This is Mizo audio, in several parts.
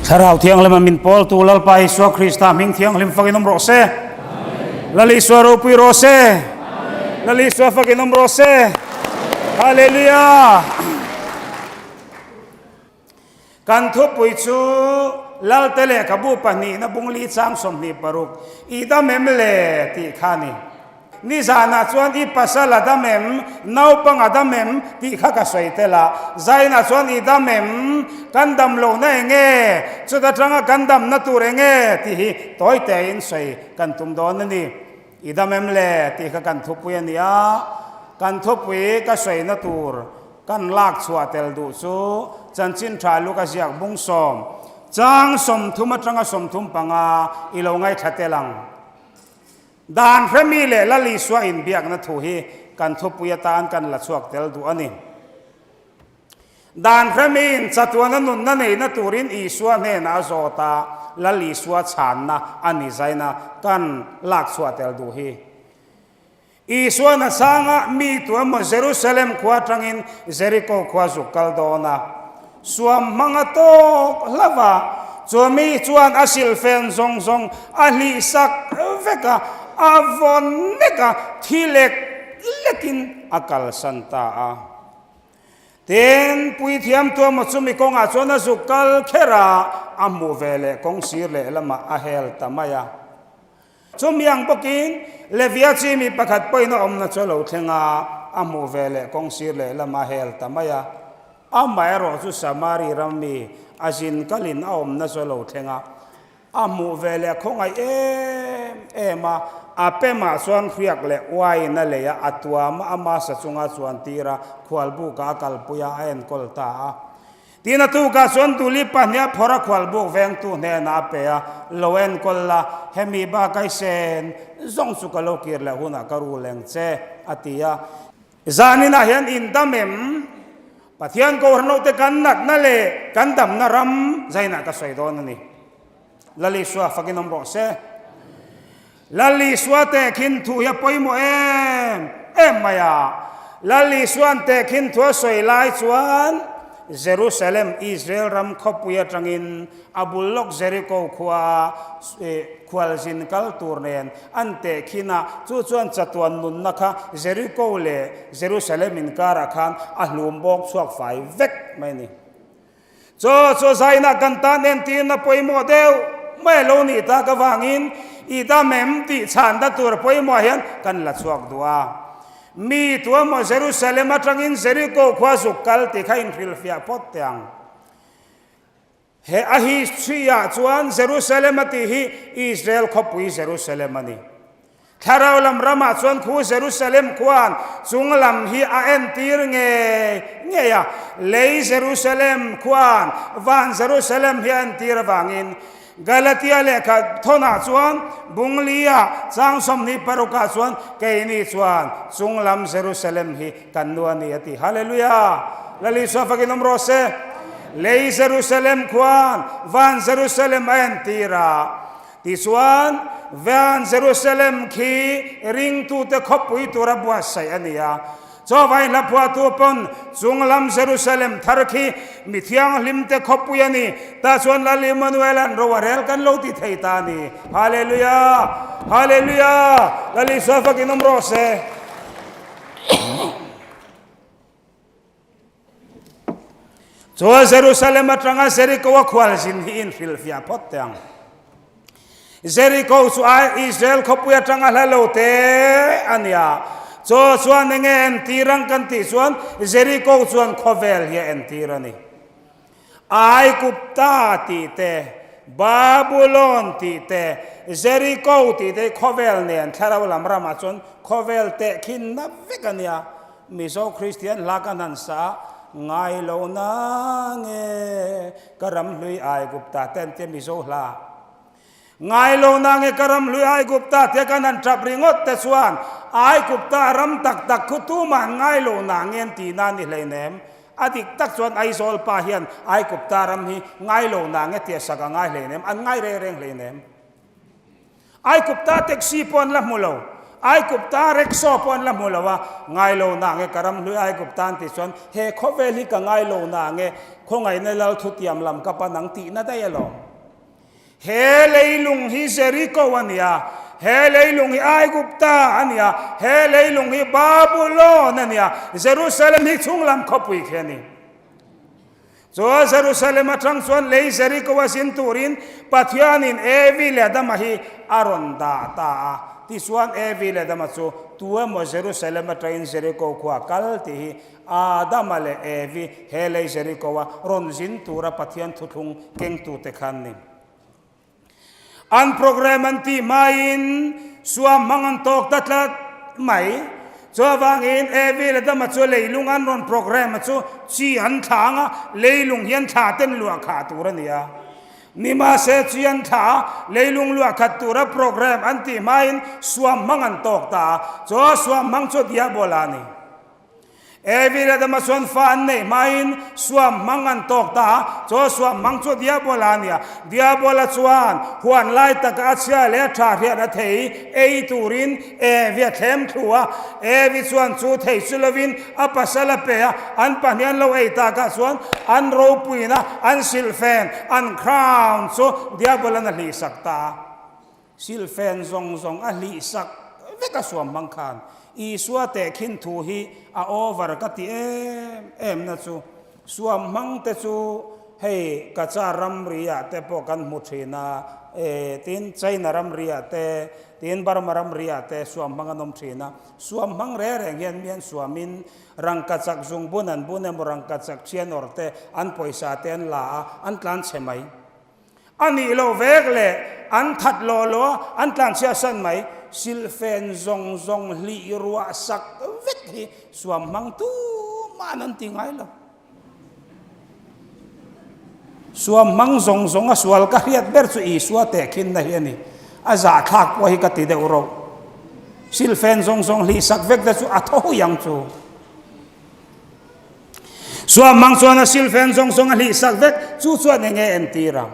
Thlarau Thianghlima min pawltu Lalpa Isua Krista hming thianghlim fakin awm rawh se. Lal Isua ropui rawh se. Lal Isua fakin awm rawh se. Hallelujah. Kan thupui chu Lalte lehkhabu pahnihna bungli chang 26 i dam em le tih kha a ni. Nizanah chuan i pasal a dam em, naupang a dam em tih kha ka sawi tel a. Zainah chuan i dam em, kan dam lohna eng nge, chuta tanga kan damna tur eng nge tih hi tawi tein sawi kan tum dawn a ni. I dam em le tih kha kan thupui a ni a, kan thupui ka sawina tur kan lak chhuah tel duh chu chanchin tha lu ka ziak bung sawm chang 30 atanga 35 i lo ngaithla tel ang. Dan hremi leh Lal Isua inbiakna thu hi kan thupui atan kan la chhuak tel duh a ni. Dan hremiin chatuana nunna neihna turin Isua hnenah a zawt a, Lal Isua chhanna a ni zaina kan lak chhuah tel duh hi. Isua nasanga mi tu emaw Jerusalem khua atangin Jeriko khua zuk kal dawn a, suam hmang a tawk hlauh a, chu mi chuan a silhfen zawng zawng a hlih sak vek a, a vawn nek a, thi lek lekin a kalsan ta a. Tin, puithiam tu emaw chumi kawngah chuan a zuk kal kher a, a hmuh ve leh kawng sir lehlamah a hel ta mai a. Chumi ang bawkin Levia chi mi pakhat pawhin a awmna chu a lo thleng a, a hmuh ve leh kawng sir lehlam a hel ta mai a. Amaherawh chu Samari ram mi a zin kalin a awmna chu a lo thleng a, a hmuh ve leh khawngaih em em a, a pemah chuan hriak leh uaiin a lei a, a tuam a, ama sa chunga chuan tir a, khualbuka a kalpui a, a enkawl ta a. Tin a tukah chuan Duli pahnih a phawrh a khualbuk vengtu hnenah a pe a, Lo enkawl la, hemi bak ai sen zawng chu ka lo kir leh hunah ka rul eng che, a ti a. Zaninah hian in dam em? Pathian Kohhranhote kan natna leh kan damna ram zainah ka sawi dawn a ni. Lal Isua fakin awm rawh se. Lal Isua tehkhin thu hi a pawimawh em em mai a. Lal Isua'n tehkhin thu a sawi lai chuan Jerusalem, Israel ram khawpui atangin a bul lawk Jericho khua khualzin kal tur nen an tehkhin a, chu chuan chatuan nunna kha Jericho leh Jerusalem inkarah khan a hlum bawk chhuak fai vek mai a ni. Chaw chu zaina kan tan entirna pawimawh deuh mai a lo nih tak avangin i dam em tih chhanna tur pawimawh hian kan la chhuak duh a. Mi tuamaw Jerusalem atangin Jericho khua zuk kal tih kha inhrilhfiah phawt teh ang. He a history ah chuan Jerusalem a tih hi Israel khawpui Jerusalem a ni. Thlarau lam ramah chuan khu Jerusalem khuan chung lam hi a entir ngei ngei a, lei Jerusalem khuan van Jerusalem hi a entir avangin Galatia lehkha thawnah chuan Bunglia chang 26ah chuan keini chuan chung lam Jerusalem hi kan nu a ni a ti. Hallelujah! Lal Isua fakin awm rawh se. Lei Jerusalem khuan van Jerusalem a entir a. Tichuan, Van Jerusalem khi ringtute khawpui tura buatsaih a ni a. Chawvai hla phuahtu pawn chunglam Jerusalem thar khi mi thianghlimte khawpui a ni. Tah chuan Lal Immanuel-a'n ro a rel kan lo ti thei ta a ni. Hallelujah! Hallelujah! Lal Isua fakin awm rawh se. Chuan Jerusalem atanga Jericho a khualzin hi inhrilhfiah phawt teh ang. Jericho chu Israel khawpui atanga hla lo te a ni a. Chaw chuan enge entir ang kan tih chuan Jericho chuan khawvel hi a entir a ni. Aigupta tih te, Babulon tih te, Jericho tih te hi khawvel nen thlarau lam ramah chuan khawvel tehkhinna vek a nia. Mizo Kristian hla kan han sa a, ngai lo na nge ka ram hlui Aigupta te an tia Mizo hla. Ngai lo na nge ka ram hlui Aigupta tia kan han tap ringawt te chuan Aigupta ram tak tak khu tumah an ngai lo na nge an tih na ni hleinem. A dik tak chuan Aizawl pa hian Aigupta ram hi ngai lo na nge tia sak a ngai hleinem, an ngai reng reng hleinem. Aigupta taxi pawh an la hmu lo. Aigupta rickshaw pawh an la hmu lo a, ngai lo na nge ka ram hlui Aigupta an tih chuan he khawvel hi ka ngai lo na nge khawngaihna lal thutiam lam ka pan ang tihna daih alawm. He leilung hi Jeriko a nia, he leilung hi Aigupta a nia, he leilung hi Babulon a nia, Jerusalem hi chhunglam khawpui khi a ni. Chuan Jerusalem atang chuan lei Jeriko a zin turin Pathianin Evi leh Adama hi a rawn dah ta a. Tichuan Evi leh Adama chu tu emaw Jerusalem atangin Jeriko khua a kal tih hi Adama leh Evi he lei Jeriko a rawn zin tura Pathian thuthlung kengtute kha an ni. An program an tih hmain suam hmang an tawk ta tlat mai. Chuvangin Evi leh Adama chu leilung an rawn program a chu chi an thla ang a, leilung hian thla ten luah khah tur a ni a. Nimahse chi an thla a, leilung luah khat tura program an tih hmain suam hmang an tawk ta a, chu suam hmang chu Diabola a ni. Evi leh Adama chuan fa an neih hmain suam hmang an tawk ta a, chaw suam hmang chu Diabola a ni a. Diabola chuan huan lai taka a chhia leh a tha hriat a thei ei turin Evi a thlem thlu a. Evi chuan chu thei chu lovin a pasal a pe a, an pahnih an lo ei takah chuan an ropuina, an silhfen, an crown chu Diabola'n a hlihsak ta a. Silhfen zawng zawng a hlih sak vek a suam hmang khan Isua tehkhin thu hi a over ka ti em em na chu suam hmang te chu hei Kacha ramri ah te pawh kan hmu thin a e tin China ramri ah te tin Burma ramri ah te suam hmang an awm thin a suam hmang reng reng hian mi an suam in rangkachak zungbun an bun emaw rangkachak thian awrh te an pawisa te an la a an tlan chhe mai. A nih loh vek leh an that law law a, an tlanchhiah san mai. Silhfen zawng zawng hlih ruah sak vek hi suam hmang tuma'n an ti ngai lo. Suam hmang zawng zawng a sual ka hriat ber chu Isua tehkhinna hi a ni. A zahthlak pawh hi ka ti deuh rawh. Silhfen zawng zawng hlih sak vek te chu a tho hui ang chu. Suamhmang chuan a silfen zawng zawng a hlihsak vek, chu chuan eng nge entir ang?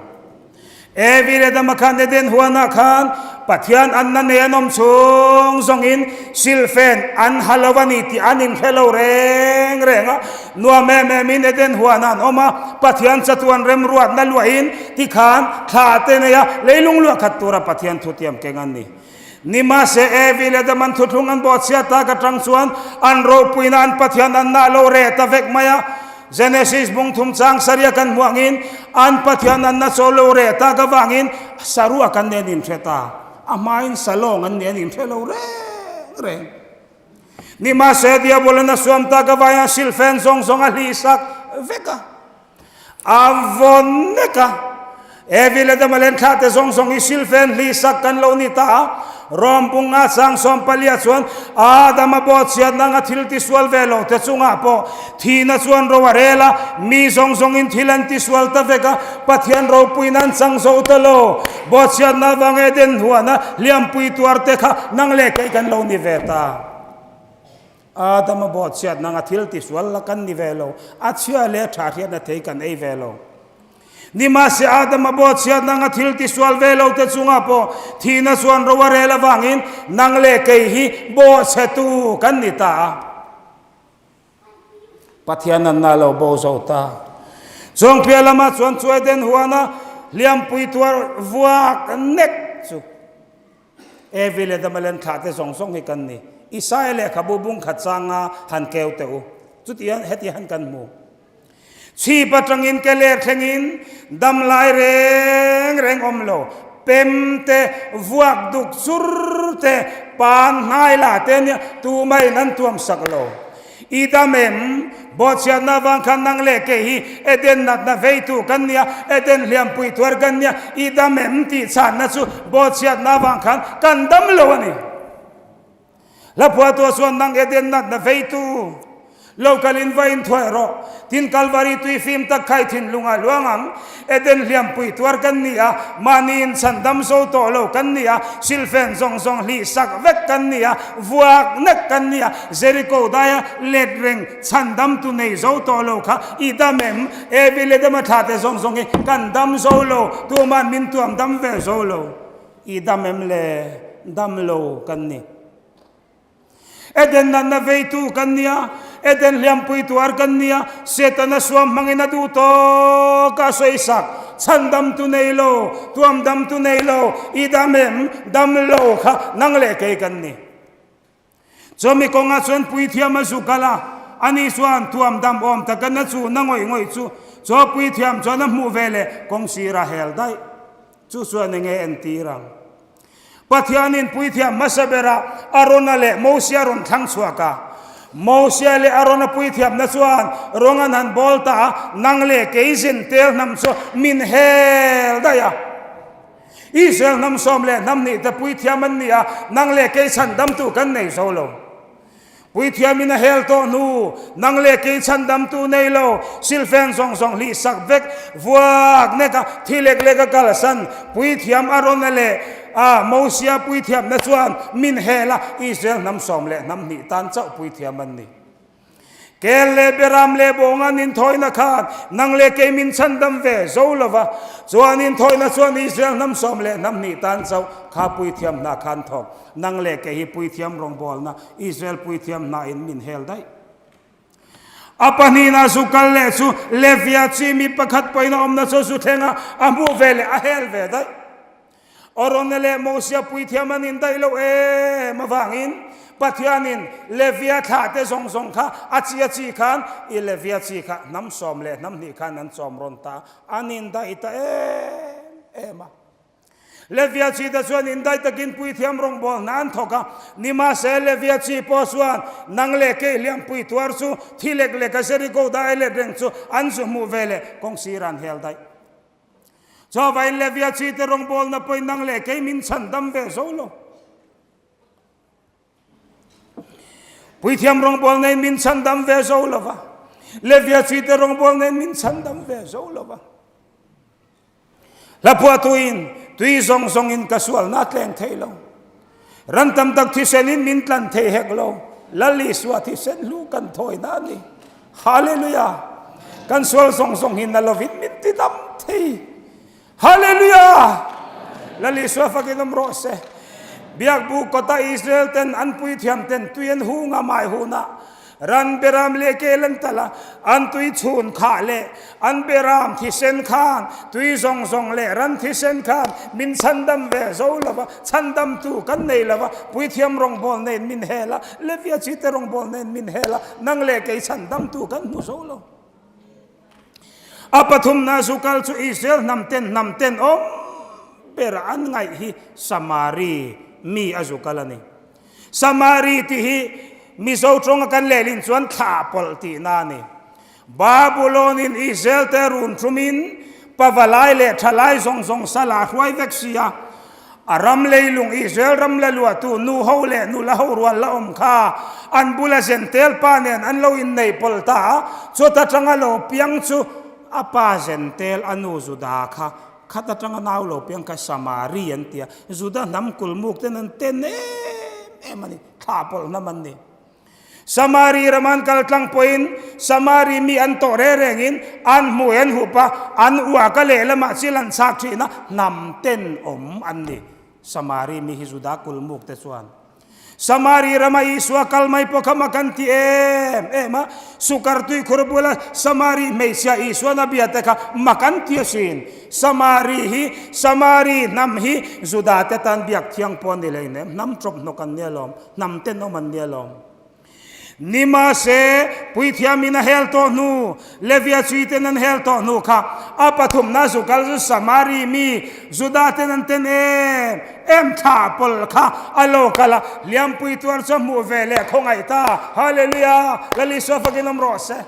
Evi leh Adama khan Eden huanah khan Pathian anna nei an awm chhung zawngin silfen an ha lo a ni tih an inhre lo reng reng a. Nuam em emin Eden huanah an awm a, Pathian chatuan remruatna luahin tikhan thla te nei a, leilung luah khat tura Pathian thutiam keng an ni. Nimahse, Evi leh Adam an thuthlung an bawhchhiat tak atang chuan an ropuina an Pathian an nah lo reh ta vek mai a. Genesis bung thum chang saria kan hmuh angin an Pathian an na chaw lo reh tak avangin saruak an nen inhre ta. A hmain salawng an nen inhre lo reng reng. Nimahse, Diabolan a suam tak avangin a silhfen zawng zawng a hlihsak vek a. A vawn nek a, Evi leh Adama len thlah te zawng zawng hi silfen hlihsak kan lo ni ta a. Rom bunga chang sawmpalia chuan Adama bawhchhiat nanga thil tisual ve lo te chungah pawh thihna chuan ro a rel a, mi zawng zawngin thil an tisual ta vek a, Pathian ropuina an chang zo ta lo. Bawhchhiatna avang Eden huana hliampui tuar te kha nang leh kei kan lo ni ve ta. Adama bawhchhiat nang a thil tisual la kan ni ve lo, a chhia leh a tha hriatna thei kan ei ve lo. Nimahse Adama bawhchhiat nang a thil tisual ve lo te chungah pawh thihna chuan ro a rel avangin nang leh kei hi bawhchhetu kan ni ta a. Pathian an na lo bo zo ta. Chawngpia lamah chuan Chuaiden huana hliampui tuar vuak nek chu. Evi leh Adama len thlah te zawng zawng hi kan ni. Isaia lehkhabu bung khat changa han keu teh u. Chutiang heti han kan hmu. Chhip atangin ke ler thlengin dam lai reng reng awm lo. Pem te, vuak duk chur te, pan hnai la te nia tumahin an tuam sak lo. I dam em? Bawhchhiatna avang khan nang leh kei hi Eden natna veitu kan nia, Eden hliampui tuar kan nia, i dam em tih chhanna chu bawhchhiatna avang khan kan dam lo a ni. Hlaphuatua chuan nang Eden natna veitu lo kalin va inthuai rawh. Tin Kalvari tui fim tak khai thinlung a luang ang. Eden hliampui tuar kan ni a, mahni inchhan dam zo tawh lo kan ni a, silfen zawng zawng hlih sak vek kan ni a, vuak nek kan ni a, Jeriko daia let reng chhan dam tu nei zo tawh lo kha i dam em? Evi leh dama thla te zawng zawng hi kan dam zo lo, tuman min tuam dam ve zo lo. I dam em le? Dam lo kan ni. Eden natna veitu kan nia, Eden hliampui tuar kan nia, Setana suam hmangin a duh tawk a sawisak, chhandamtu nei lo, tuamdamtu nei lo, i dam em, dam lo kha nang leh kei kan ni. Chumi kawngah chuan puithiam a zu kal a, ani chuan tuamdam awm taka na chu na ngawih ngawih chu chaw puithiam chuan a hmuh ve leh kawng sir a hel daih. Chu chuan enge entir ang? Pathianin puithiam hmasa berah Arona leh Mosia rawn thlang chhuak a. Mosia leh Arona puithiamna chuan rawng an han bawl ta a, nang leh kei zintel hnam chu min hel daih a. Israel hnam sawm leh hnam nih te puithiam an ni a, nang leh kei chhandamtu kan nei zo lo. Puithiamin a hel tawh hnu, nang leh kei chhandamtu nei lo, silfen zawng zawng hlih sak vek, vuak nek a, thi lek lek a kalsan, puithiam Arona leh a Mosia puithiamna chuan min hel a, Israel hnam sawm leh hnam hnih tan chauh puithiam an ni. Kel leh Beram leh Bawng an inthawina khan nang leh kei min chhandam ve zo lo va, chuan inthawina chuan Israel hnam sawm leh hnam hnih tan chauh kha puithiam hna khan thawk. Nang leh kei hi puithiam rawngbawlna Israel puithiam hna in min hel daih. A pahnihna zu kal leh chu Levia chi mi pakhat pawhin a awmna chu zu thleng a, a hmuh ve leh a hel ve daih. Arona leh Mosia puithiam an indaih loh em avangin Pathianin Levia thlahte zawng zawng kha a chi a chi khan i Levia chi kha hnam sawm leh hnam hnih khan an chawm rawn ta an indaih ta em em a. Levia chi te chuan indaih takin puithiam rawngbâwl hna an thawk a, nimahse Levia chi pawh chuan nang leh kei hliampui tuar chu thi lek lek a Jeriko dai let reng chu an zu hmuh ve leh kawng sir an hel daih. Chawvain Levia chi te rawngbawlna pawhin nang leh kei min chhan dam ve zo lo. Puithiam rawngbawlna in min chhan dam ve zo lo va, Levia chi te rawngbawlna in min chhan dam ve zo lo va. Hlaphuahtuin tui zawng zawngin ka sualna a tleng thei lo. Ran tam tak thisenin min tlan thei hek lo. Lal Isua thisen hlu kan thawina a ni. Hallelujah! Kan sual zawng zawng hi na lovin min ti dam thei. Hallelujah! Lal Isua fakin awm rawh se. Biakbu kawta Israel ten an puithiam ten tui an hung a mai hunah Ran beram leh kel an tal a, an tui chhun khah leh an beram thisen khan tui zawng zawng leh ran thisen khan min chhandam ve zo lo va, chhandamtu kan nei lo va, puithiam rawngbâwl nen min hel a, Levia chite rawngbâwl nen min hel a, nang leh kei chhandamtu kan hmu zo lo. A pathumna zu kal chu Israel hnam ten hnam ten awm ber an ngaih hi Samari mi a zu kal a ni. Samari tih hi Mizo tawnga kan lehlin chuan thlah pawlh tihna a ni. Babulon-in Israel-te run thumin pavalai leh thalai zawng zawng sal a hruai vek si a. A ram leilung Israel ram la luahtu nu ho leh nula ho rual la awm kha an bula Zentel pa nen an lo innei pawlh ta a, chuta tanga lo piang chu a pa Zentel a nu Juda kha Khat atanga nau lo piang kha Samari an ti a, Juda hnam kulmuk ten an ten em em a ni, thlah pawlh hnam an ni. Samari ram an kal tlang pawhin Samari mi an tawh reng rengin an hmui an hup a, an uak a lehlamah chil an chhak thin a, hnam ten awm an ni. Samari mi hi Juda kulmuk te chuan Samari rama Isua kal mai pawh kha mak an ti em em a, Sukar tuikhur bula Samari hmeichhia Isuan a bia te kha mak an ti asin. Samari hi Samari hnam hi Juda te tan biak thiang pawh a ni hlei nem, hnam tawp hnawk an nia lawm, hnam tenawm an nia lawm. Nimahse, puithiamin a hel tawh hnu, Levia chuiten an hel tawh hnu kha a pathumna zu kal chu Samari mi Juda ten an ten em em thlah pawlh kha a lo kal a, hliampui tuar chu a hmuh ve leh khawngaih ta. Hallelujah! Lal Isua fakin awm rawh se.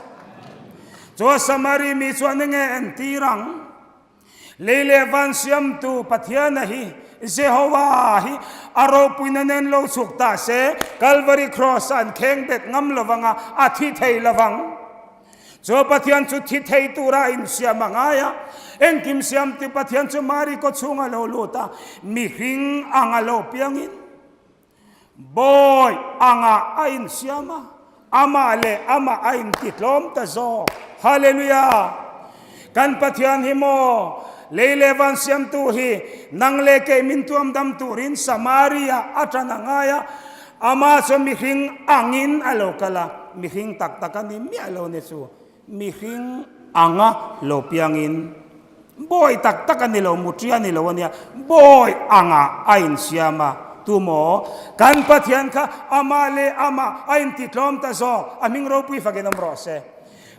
Chu Samari mi chuan enge entir ang? Lei leh van siamtu Pathiana hi, Jehovah hi, a ropuina nen lo chhuk ta se, Kalvari Cross an kheng bet ngam lo vang a, a thi thei lo vang. Chu Pathian chu thi thei tura a insiam a ngai a, engkim siamtu Pathian chu Mari kaw chhunga lo lut a, mihring anga lo piangin, Bawi angah a insiam a, amah leh amah a intitlawm ta zawk. Hallelujah! Kan Pathian hi maw, lei leh van siamtu hi nang leh kei min tuam dam turin Samaria a tan a ngai a. Amah chu mihring angin a lo kal a, mihring tak tak a ni miah lo ni chu. Mihring anga lo piangin bawi tak tak a ni lo, mutri a ni lo a nia, bawi angah a insiam a. Tumaw? Kan Pathian kha amah leh amah a intitlawm ta zawk, a hming ropui fakin awm rawh se.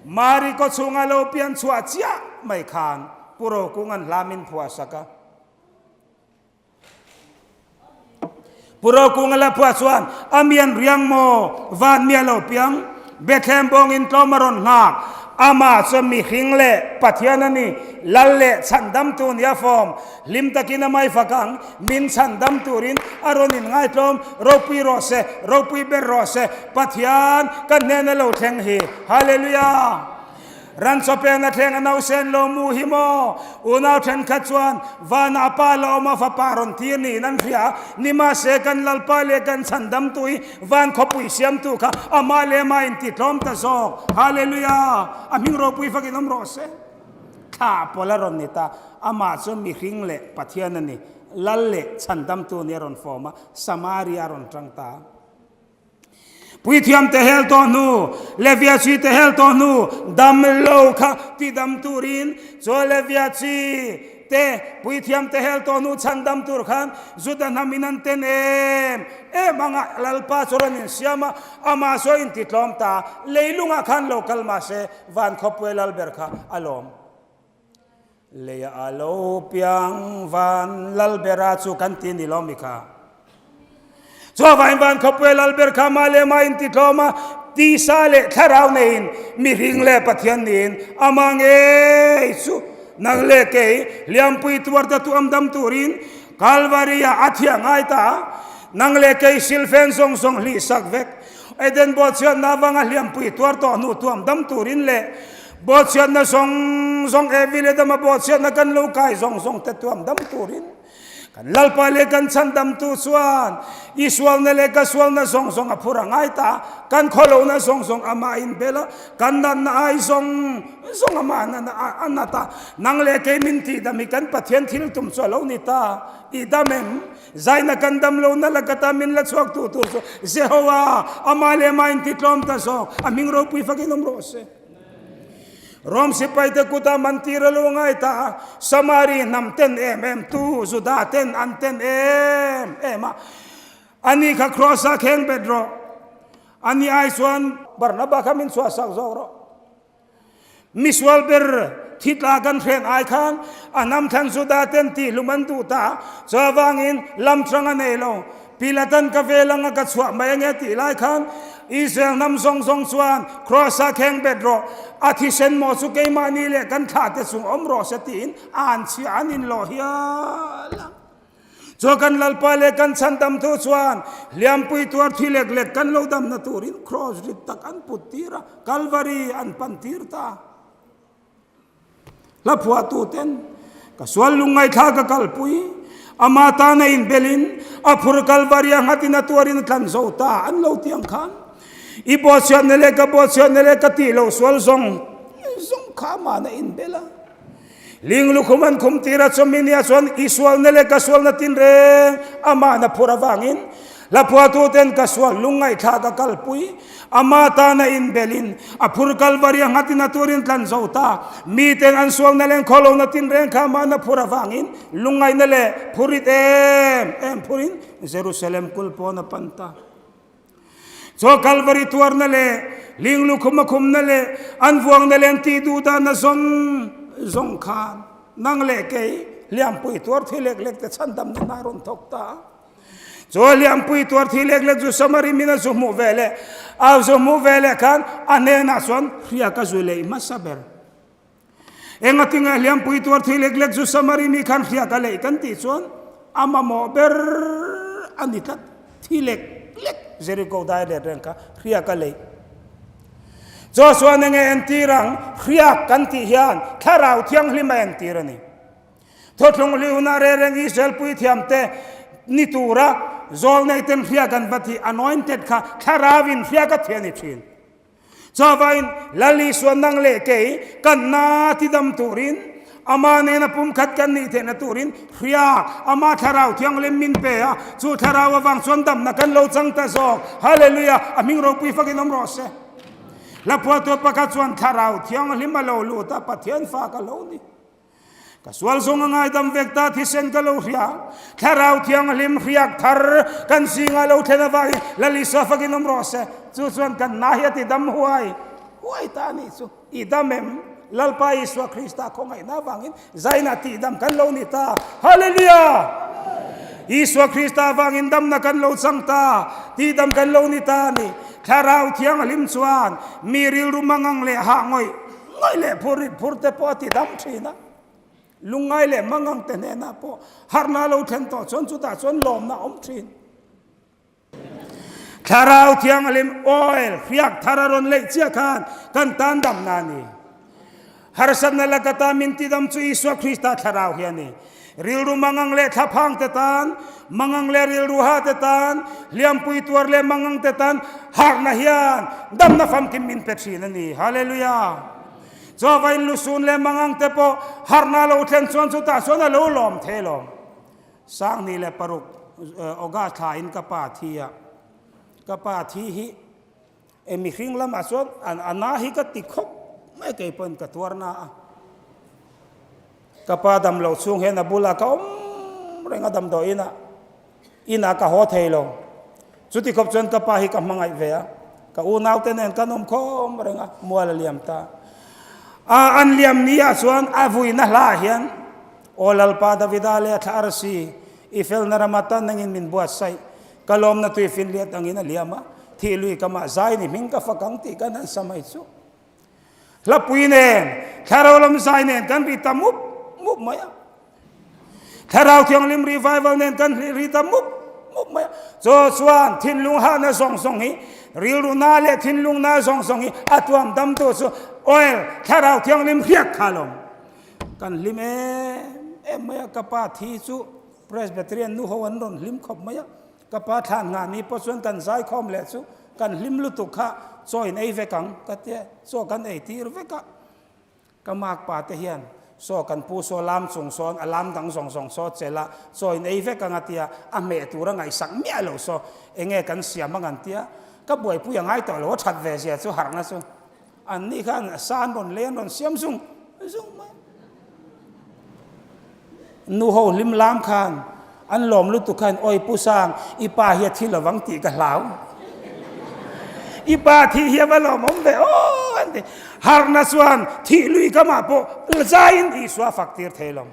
Mari kawchhunga lo pian chhuah chiah mai khan Pu Rokunga'n hla min phuah sak a. Pu Rokunga la phuah chuan, A mian riang maw? Van mi a lo piang? Bethlehem bawngin tlawm a rawn nghak. Amah chu mihring leh Pathian a ni, Lal leh chhandamtu ni a fawm. Hlim takin a mai fak ang, min chhandam turin a rawn inngaitlawm. Ropui rawh se, ropui ber rawh se, Pathian ka hnena lo thleng hi. Hallelujah! Ran chawpeng a thleng a nausen lo mu hi maw? Unau thenkhat chuan vanah a pa la awm a fapa rawn tir niin an hria. Nimahse kan Lalpa leh kan chhandamtu hi van khawpui siamtu kha amah leh amah intitlawm ta zawk. Hallelujah! A hming ropui fakin awm rawh se. Thla pawl a rawn ni ta. Amah chu mihring leh Pathian a ni. Lal leh chhandamtu nih a rawn fawm a, Samaria a rawn tang ta. Puithiam te hel tawh hnu, Levia chi te hel tawh hnu, dam lo kha ti dam turin chu Levia chi te puithiam te hel tawh hnu chhan dam tur khan Juda hnam in an ten em em anga Lalpa chu rawn insiam a, amah sawi intitlawm ta, leilungah khan lo kal mahse van khawpuai lal ber kha a lawm. Leia a lo piang van Lalbera chu kan ti ni lo mi kha. Chuavain van khawpuai Lalber kha mah leh mah in ti tlawm a, tisa leh thlarau neiin mihring leh Pathian niin amah ngei chu nang leh kei hliampui tuar ta tuam dam turin Kalvari ah a thiah ngai ta. Nang leh kei silfen zawng zawng hlih sak vek. Eden bawhchhiatna avanga hliampui tuar tawh hnu tuam dam turin leh Bawhchhiatna zawng zawng Evi leh Adama bawhchhiatna kan lo kai zawng zawng te tuam dam turin kan Lalpa leh kan chhandamtu chuan i sualna leh ka sualna zawng zawng a phur a ngai ta, kan khawlohna zawng zawng amah a inbel a, kan natna ai zawng zawng amah a nat a, nang leh kei min tihdam hi kan Pathian thil tum chu a lo ni ta, i dam em? Zaina kan dam lohna lakata min la chhuak tu tur chu Jehovah amah leh amah intitlawm ta zawk, a hming ropui fakin awm rawh se. Rom sipaite kuta man tir a lo ngai ta a, Samari hnam ten em em tu Juda ten an ten em em a, Ani kha kraws ah kheng bet rawh, ani ai chuan Barnaba kha min chhuah sak zawk rawh. Misual ber thi tla kan hren ai khan a hnam thlan Juda ten tihhlum an duh ta a, chuvangin lam hrang a nei lo. Pilatan ka vel anga ka chhuah mai ange tih lai khan Israel hnam zawng zawng chuan Kraws-a kheng bet rawh, a thisen maw chu keimahni leh kan thlah te chung awm rawh se tiin an chhiah an inlawh hial a. Chuan kan Lalpa leh kan chhandam thu chuan hliampui tuar thi lek lek kan lo damna turin Kraws rit tak an put tir a, Kalvari an pan tir ta. Hla phuahtuten ka sual lungngaithla ka kalpui, ama tana inbelin a phur Kalvari a nghatin a tuarin a tlan zo ta an lo ti ang khan i bawhchhiatna leh ka bawhchhiatna leh ka tih loh sual zawng zawng kha amahna inbel a. Ling lukhum an khum tir a chawmi nia chuan i sualna leh ka sualna tinreng amahna phur avangin hla phuahtuten ka sual lungngaithla ka kalpui Ama tana inbelin a phur Kalvari a nghatin a turin tlan zo ta. Miten an sualna leh an khawlohna tinreng kha amahna phur avangin lungngaihna leh phurit em em phurin Jerusalem kul pawn a pan ta. Chaw Kalvari tuarna leh ling lukhum a khumna leh an vuangna leh an tih duh dahna zawng zawng khan nang leh kei hliampui tuar thi lek lek te chhandamna hna rawn thawk ta. Chu hliampui tuar thi lek lek chu Samari min a zu hmuh ve leh a zu hmuh ve leh khan a hnenah chuan hria ka zu lei hmasa ber. Engatinge hliampui tuar thi lek lek chu Samari mi khan hria ka lei kan tih chuan a mamawh ber a ni tlat. Thi lek lek Jericho dai let reng kha hria ka lei. Joshua enge entir ang hriak kan tih hian thlarau thianghlim a entir a ni. Thawthlung hliuna rereng Israel puithiamte ni tura zawlneiten hria kan va tih anointed kha thlarauin hria ka thih a ni thin. Chuvangin Lal Isua nang leh kei kan na tidam turin Amah nena pumkhat kan nih theihna turin hriak Ama Thlarau Thianghlim min pe a, chu Thlarau avang chuan damna kan lo chang ta zawk. Hallelujah! A hming ropui fakin awm rawh se. Hlaphuahtu pakhat chuan Thlarau Thianghlim a lo lut a, Pathian fa ka lo ni. Ka sual zawng a ngaidam vek ta, thisen ka lo hria. Thlarau Thianghlim hriak thar kan zingah lo thlen avangin Lal Isua fakin awm rawh se. Chu chuan kan hna hi a ti dam huai huai ta a nih chu. I dam em? Lalpa Isua Krista khawngaihna avangin zaina tihdam kan lo ni ta. Hallelujah! Isua Krista avangin damna kan lo chang ta, tihdam kan lo ni ta a ni. Thlarau Thianghlim chuan mi rilru mangang leh hah ngawih ngawih leh phur rit phur te pawh a tidam thin a. Lungngai leh mangang te hnenah pawh harhna lo thlen tawh chuan chutah chuan lawmna a awm thin. Thlarau Thianghlim oil hriak thar a rawn leih chiah khan kan tan damna a ni. Harsatna laka ta min tidam chu Isua Krista Thlarau hi a ni. Rilru mangang leh thlaphang te tan, mangang leh rilru ha te tan, hliampui tuar leh mangang te tan harhna hian damna famkim min pe thin a ni. Hallelujah! Chawvain lusun leh mangang te pawh harhna lo thlen chuan chutah chuan a lo lawm thei lawm. 2006 August thla in ka pa thi a, ka pa thi hi e mihring lamah chuan a na hi ka ti khawp mai kei pawhin ka tuar na a. Ka pa dam loh chhung hian a bulah ka awm reng a damdawiin ah inah ka haw thei lo. Chuti khawp chuan ka pa hi ka hmangaih ve a, ka unaute nen kan awm khawm reng a, mual a liam ta. A an liam ni ah chuan a vuina hla ah hian Aw Lalpa Davida leh a thla arsi, i felna rama tan angin min buatsaih, ka lawmna tui finliat angin a liam a, thih lui ka mah zai ni hming ka fak ang tih kan han sa mai chu. Hlapui nen, thlarau lam zai nen kan ri ta mup mup mai a. Thlarau Thianghlim revival nen kan ri ta mup mup mai a. Chaw chuan thinlung hahna zawng zawng hi, rilru na leh thinlung na zawng zawng hi a tuam damtu chu oil Thlarau Thianghlim hriat kha lawm. Kan hlim em em mai a, ka pa thi chu Presbyterian nu ho an rawn hlim khawp mai a, ka pa thlan nghah ni pawh chuan kan zaikhawm leh chu kan hlim lutuk kha chaw in ei vek ang ka tia, chaw kan ei tir vek a, ka mak pa te hian saw kan pu saw lam chung sawn a lam dang zawng zawng saw chelh a, chaw in ei vek ang a tia, a hmeh tur a ngaihsak miah lo saw enge kan siam ang an tia, ka buaipui a ngai tawh lo a that ve zia chu harhna chu. An nih khan sa an rawn lei an rawn siam zung zung mai. Nu ho hlim lam khan an lawm lutuk khan oi pu sang i pa hi a thi lovang tih ka hlau. I pa thih hi a va lawmawm ve aw an ti. Harna chuan thih lui ka mah pawh zaiin Isua fak tir thei lo.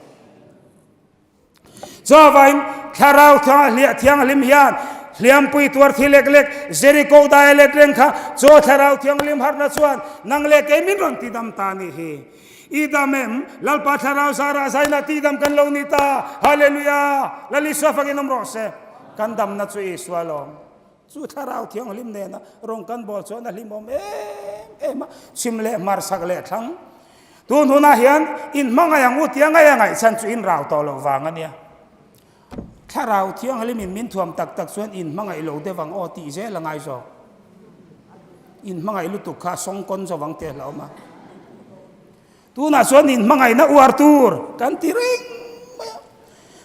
Chuavain Thlarau Thianghliah Thianghlim hian hliampui tuar thi lek lek Jericho dai let reng kha chaw Thlarau Thianghlim harna chuan nang leh kei min rawn tidam ta nih hi. I dam em? Lalpa Thlarau zarah zaina tidam kan lo ni ta. Hallelujah! Lal Isua fakin awm rawh se. Kan damna chu Isua lawm. Chu Thlarau Thianghlim nena rawng kan bawl chuan a hlimawm em em a, chhim leh hmar sak leh thlang. Tun hunah hian in hmangaih ang u tia ngaih a ngaih chhan chu in rau tawh loh vang a nia. Thlarau Thianghlim in min thuam tak tak chuan in hmangaih lo deuh ang aw tih zel a ngai zawk. In hmangaih lutuk kha sawngkawn zo vang teh hlauhawm a. Tunah chuan in hmangaihna uar tur kan ti reng mai a.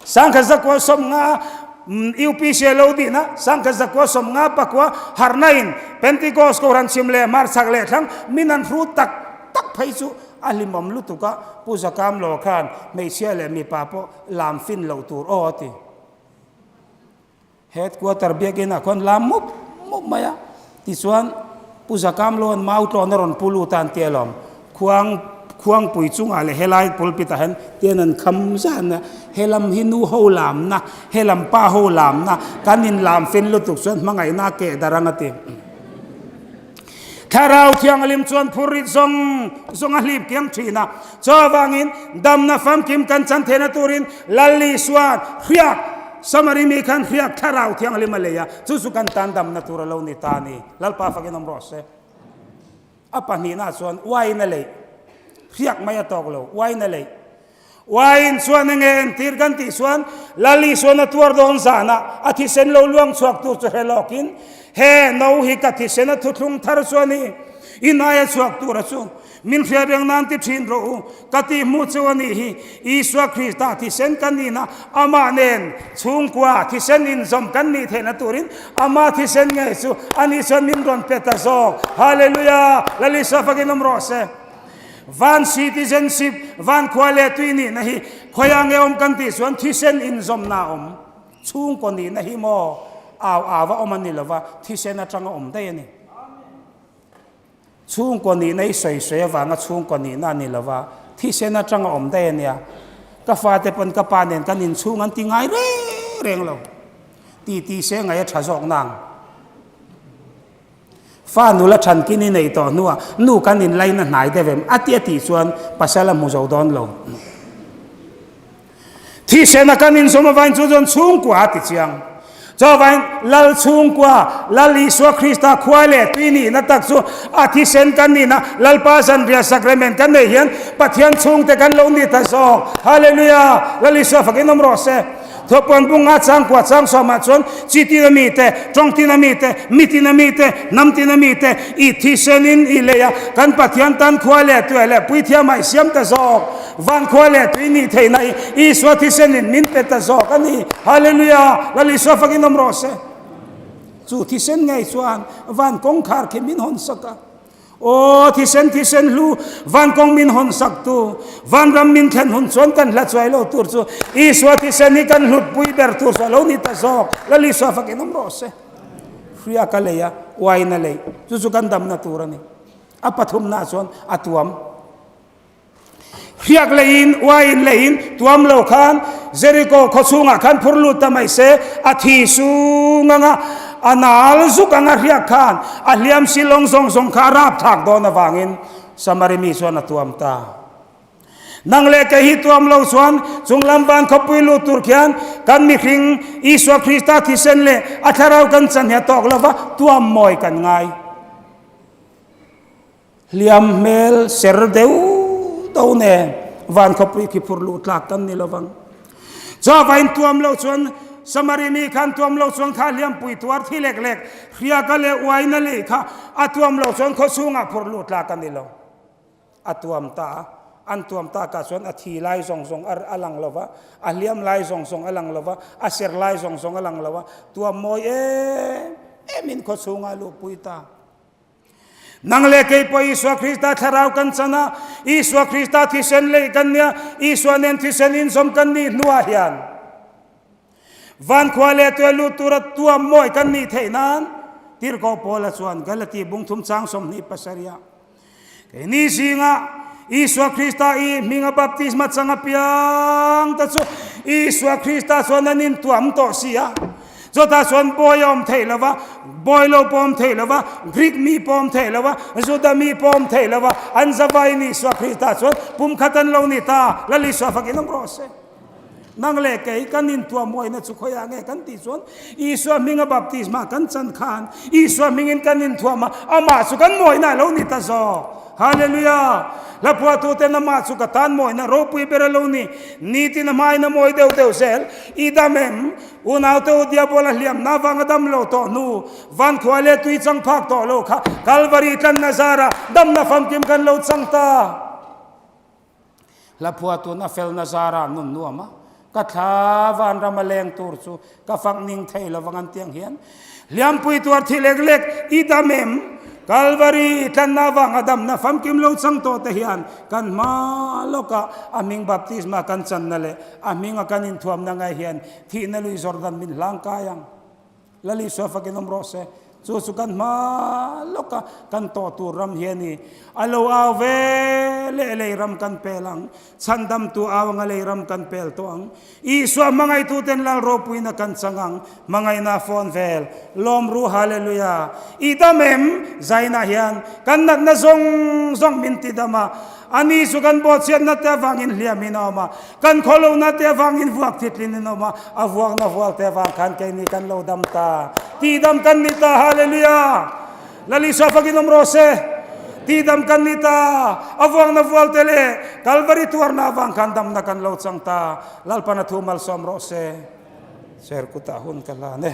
Sangkhat zakua 50 UPC a lo dihna sangkhat zakua 50 pakua harhna in Pentecost Kohhran chhim leh hmar chhak leh thlang min an hru tak tak phei chu a hlimawm lutuk a, Pu Zakam lo khan hmeichhia leh mipa pawh lam fin loh tur aw a ti. Headquarter biakinn ah khuan lam mup mup mai a, tichuan Pu Zakamloan mau tlawn a rawn pu lut a an ti alawm, khuang khuangpui chungah leh helai pulpit ah hian tian an kham zan a, helam hi nu ho lamna, helam pa ho lamna, kan in lam fin lutuk chuan hmangaihna a keh darh ang a ti. Thlarau Thianghlim chuan phurrit zawng zawng a hlip kiang thin a, chuvangin damna famkim kan chan theihna turin Lal Isua'n hriak, Samari mi khan hriak Thlarau Thianghlim a lei a, chu chu kan tan damna tur a lo ni ta a ni. Lalpa fakin awm rawh se. A pahnihna chuan uain a leih, hriak mai a tawk lo, uain a leih. Uain chuan enge entir kan tih chuan Lal Isuan a tuar dawn zana a thisen lo luang chhuak tur chu hre lawkin he no hi ka thisen a thuthlung thar chu a ni. In aia chhuak tura chu min hriat reng nan ti thin rawh u, ka tih hmuh chu a nih hi. Isua Krista thisen kan nihna amah nen chhungkua thisen inzawm kan nih theihna turin ama thisen ngei chu a nih chuan min rawn pe ta zawk. Hallelujah! Lal Isua fakin awm rawh se. Van citizenship, van khua leh tui nihna hi khawiah nge awm kan tih chuan thisen inzawmna a awm. Chhungkaw nihna hi maw au au a awm a ni lova, thisen atanga awm daih a ni. Chhungkaw nihna i sawi sawi avanga chhungkaw nihna a ni lova, thisen atanga awm daih a nia. Ka fate pawn ka pa nen kan inchhung an ti ngai reng reng lo. Ti ti se ngaih a tha zawk nang. Fa nula thankin i nei tawh hnuah nu kan inlaina hnai deuh em? A ti a tih chuan pasal a hmu zo dawn lo. Thisen a kan inzawm avain chu chuan chhungkua a ti chiang. Chuavain Lal chhungkua, Lal Isua Krista khua leh tui nihna tak chu a thisen kan nihna Lalpa zanriah sacrament kan neih hian Pathian chhungte kan lo ni ta zawk. Hallelujah! Lal Isua fakin awm rawh se. Thawhpuan bunga changkua changsawmah chuan chi tina mite, tawng tina mite, mi tina mite, hnam tina mite i thisenin i lei a, kan Pathian tan khua leh tuai leh puithiamah i siam ta zawk. Van khua leh tui nih theihna hi Isua thisenin min pe ta zawk a ni. Hallelujah! Lal Isua fakin awm rawh se. Chu thisen ngei chuan van kawngkhar khi min hawnsak a. Aw thisen thisen hlu van kawng min hawn sak tu vanram min thlen hun chuan kan hla chuai lo tur chu Isua thisen hi kan hlut pui ber tur chu a lo ni ta zawk. Lal Isua fakin awm rawh se. Hria ka lei a, uain a lei. Chu chu kan damna tur a ni. A pathumna chuan a tuam. Hriak leiin, uain leiin tuam lo khan Jeriko khaw chhungah khan phur lut ta mai se, a thi sung anga a nal zuk anga hriak khan a hliam silawng zawng zawng kha a rap thlak dawn avangin Samari mi chuan a tuam ta. Nang leh kei hi tuam lo chuan chunglam van khawpui lut tur khian kan mihring Isua Krista thisen leh a thlarau kan chan hi a tawk lova tuam mawi kan ngai. Hliam hmel ser deuh deuh nen van khawpui khi phur luh tlak kan ni lovang. Chawva in tuam lo chuan Samari mi khan tuam lo chuan kha hliampui tuar thi lek lek hriaka leh uaina lei kha a tuam lo chuan khaw chhungah phur luh tlak a ni lo. A tuam ta a, an tuam takah chuan a thi lai zawng zawng a lang lo va, a hliam lai zawng zawng a lang lo va, a ser lai zawng zawng a lang lo a, tuam mawi em emin khaw chhungah a luhpui ta. Nang leh kei pawh Isua Krista thlarau kan chan a, Isua Krista thisen lei kan nia, Isua nen thisen inzawm kan nih hnuah hian van khua leh tuai lut tura tuam mawi kan nih theih nan Tirhkoh Paula chuan Galati bungthum chang 27 ah Keini zingah Isua Krista i hminga baptisma chang apiang te chu Isua Krista chuan an intuam tawh si a. Chutah chuan bawi a awm theih lo va, bawi lo pawh a awm theih lo va, Greek mi pawh a awm theih lo va, Juda mi pawh a awm theih lo va, an zavaiin Isua Krista chuan pumkhat an lo ni ta, Lal Isua fakin awm rawh se. Nang leh kei kan intuahmuaina chu khawiah nge kan tih chuan Isua hminga baptisma kan chan khan Isua hmingin kan inthuam a, amah chu kan mawina a lo ni ta zawk. Hallelujah! Hla phuahtuten amah chu ka tan mawina ropui ber a lo ni. Nitin a hmain a mawi deuh deuh zel. I dam em? Unaute u Diabola hliamna avanga dam lo tawh hnu, van khua leh tui chang phak tawh lo kha Kalvari tlanna zara damna famkim kan lo chang ta. Hla phuatun a felna zara nun nuam a, ka thla vanram a leng tur chu ka fak ning thei lo vang an tiang hian hliampui tuar thi lek lek i dam em? Kalvari tlanna avanga damna famkim lo chang tawh te hian kan hma lawkah a hming baptisma kan channa leh a hminga kan inthuamna ngai hian thihna lui Jordan min hlang kai ang. Lal Isua fakin awm rawh se. Chu chu kan hma lawk a, kan tawh tur ram hi a ni. A lo au ve leh lei ram kan pel ang. Chhandamtu au anga lei ram kan pel tawh ang. Isua hmangaihtuten Lal ropuina kan chang ang. Hmangaihna a fawn vel. Lawm ru Hallelujah. I dam em? Zainah hian kan natna zawng zawng min ti dam a. Ani chu kan bawhchhiatna te avangin hliamin a awm a. Kan khawlohna te avangin vuak thitlin in awm a, a vuakna vual te avang khan keini kan lo dam ta. Tihdam kan ni ta, Hallelujah! Lal Isua fakin awm rawh se. Tihdam kan ni ta, a vuakna vual te leh Kalvari tuarna avang khan damna kan lo chang ta. Lalpan a thu malsawm rawh se. Cher kutah hun ka hlan e.